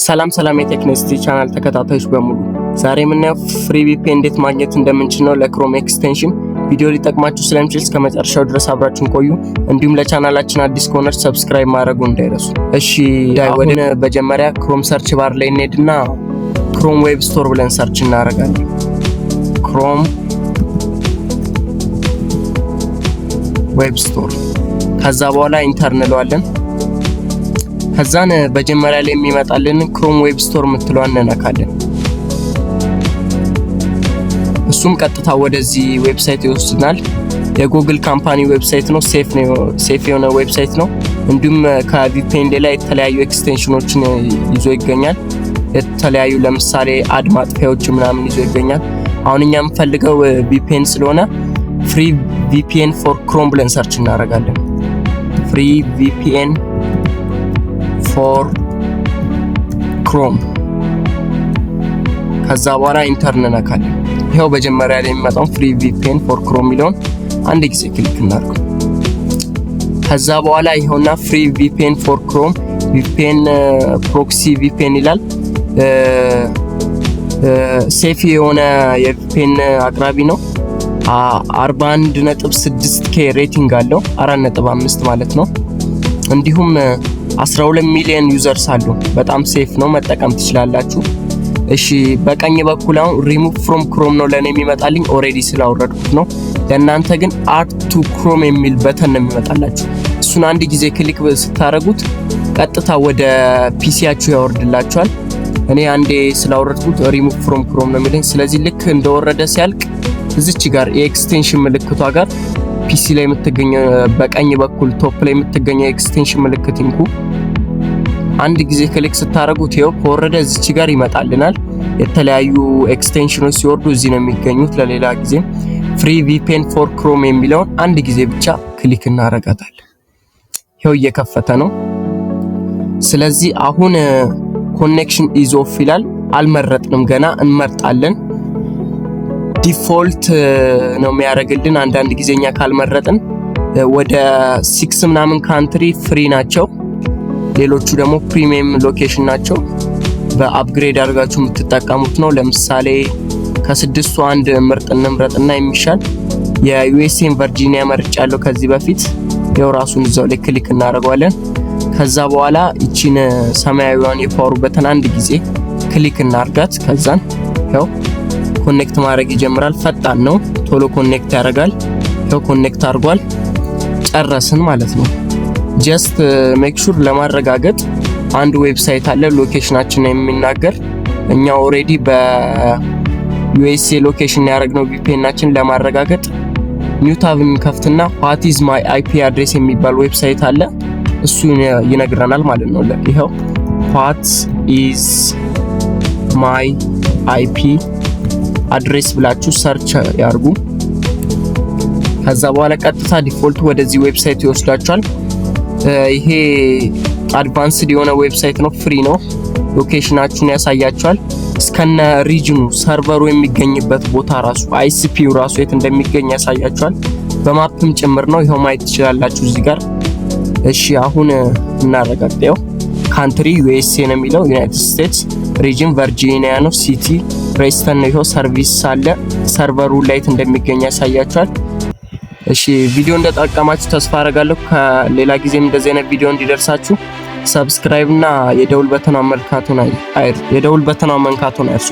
ሰላም ሰላም የቴክኖሲቲ ቻናል ተከታታዮች በሙሉ፣ ዛሬ የምናየው free VPN እንዴት ማግኘት እንደምንችል ነው ለ Chrome extension። ቪዲዮ ሊጠቅማችሁ ስለሚችል እስከ መጨረሻው ድረስ አብራችሁን ቆዩ። እንዲሁም ለቻናላችን አዲስ ከሆናችሁ subscribe ማድረጉን እንዳይረሱ። እሺ፣ ወደ መጀመሪያ Chrome search bar ላይ እንሄድና Chrome Web Store ብለን search እናደርጋለን። Chrome Web Store፣ ከዛ በኋላ enter እንለዋለን። ከዛን መጀመሪያ ላይ የሚመጣልን Chrome Web Store የምትለዋን እንነካለን። እሱም ቀጥታ ወደዚህ website ይወስድናል። የ Google company website ነው። Safe የሆነ website ነው። እንዲሁም ከ VPN ሌላ የተለያዩ extension ኦችን ይዞ ይገኛል። የተለያዩ ለምሳሌ ad ማጥፊያዎች ምናምን ይዞ ይገኛል። አሁን እኛ የምንፈልገው VPN ስለሆነ free VPN for Chrome ብለን search እናደርጋለን። Free VPN for Chrome፣ ከዛ በኋላ enter እንነካለን። ይኸው መጀመሪያ ላይ የሚመጣውን free VPN for Chrome የሚለውን አንድ ጊዜ click እናድርገው። ከዛ በኋላ ይኸውና free VPN for Chrome VPN proxy VPN ይላል። Safe የሆነ የ VPN አቅራቢ ነው። 41.6 K rating አለው፣ 4.5 ማለት ነው። እንዲሁም 12 ሚሊዮን users አሉ። በጣም safe ነው፣ መጠቀም ትችላላችሁ። እሺ፣ በቀኝ በኩል አሁን ሪሙቭ ፍሮም ክሮም ነው ለኔ የሚመጣልኝ፣ already ስላወረድኩት ነው። ለእናንተ ግን add to Chrome የሚል button ነው የሚመጣላችሁ። እሱን አንድ ጊዜ click ስታደርጉት ቀጥታ ወደ PC ያችሁ ያወርድላችኋል። እኔ አንዴ ስላወረድኩት ሪሙቭ ፍሮም ክሮም ነው የሚለኝ። ስለዚህ ልክ እንደወረደ ሲያልቅ እዚች ጋር የ extension ምልክቷ ጋር፣ PC ላይ የምትገኘው፣ በቀኝ በኩል top ላይ የምትገኘው የ extension ምልክት ይንኩ። አንድ ጊዜ click ስታደርጉት ይኸው ከወረደ እዚች ጋር ይመጣልናል። የተለያዩ extension ኦች ሲወርዱ እዚህ ነው የሚገኙት። ለሌላ ጊዜ free VPN for Chrome የሚለውን አንድ ጊዜ ብቻ click እናረጋታለን። ይኸው እየከፈተ ነው። ስለዚህ አሁን connection is off ይላል። አልመረጥንም፣ ገና እንመርጣለን። Default ነው የሚያደርግልን። አንዳንድ ጊዜ እኛ ካልመረጥን ወደ 6 ምናምን country free ናቸው። ሌሎቹ ደግሞ premium location ናቸው። በ upgrade አድርጋችሁ የምትጠቀሙት ነው። ለምሳሌ ከስድስቱ አንድ ምርጥ እንምረጥና የሚሻል የ USA ን ቨርጂኒያ መርጫለሁ ከዚህ በፊት። ያው ራሱን እዛው ላይ click እናደርገዋለን። ከዛ በኋላ ይቺን ሰማያዊዋን የ power button አንድ ጊዜ click እናርጋት። ከዛን ያው connect ማድረግ ይጀምራል። ፈጣን ነው፣ ቶሎ connect ያደርጋል። ያው connect አድርጓል። ጨረስን ማለት ነው። Just make sure ለማረጋገጥ አንድ website አለ location ኣችንን የሚናገር። እኛ already በ USA location ያደረግነው VPN ኣችን ለማረጋገጥ new tab እንከፍትና what is my IP address የሚባል website አለ። እሱ ይነግረናል ማለት ነው። ይኸው what is my IP address ብላችሁ search ያርጉ። ከዛ በኋላ ቀጥታ default ወደዚህ website ይወስዳችኋል። ይሄ advanced የሆነ website ነው፣ free ነው። Location ኣችሁን ያሳያችኋል። እስከነ region ኑ፣ server ኡ የሚገኝበት ቦታ ራሱ፣ ISP ው ራሱ የት እንደሚገኝ ያሳያችኋል። በ map ም ጭምር ነው። ይኸው ማየት ትችላላችሁ እዚህ ጋር። እሺ፣ አሁን እናረጋግጠው። Country USA ነው የሚለው፣ United States፣ region ቨርጂኒያ ነው፣ city ፕሬስተን ነው። ይኸው service አለ፣ server ኡ ላይ የት እንደሚገኝ ያሳያችኋል። እሺ፣ ቪዲዮ እንደጠቀማችሁ ተስፋ አደርጋለሁ። ከሌላ ጊዜም እንደዚህ አይነት ቪዲዮ እንዲደርሳችሁ subscribe እና የደውል button ኗን መንካቱን አይርሱ።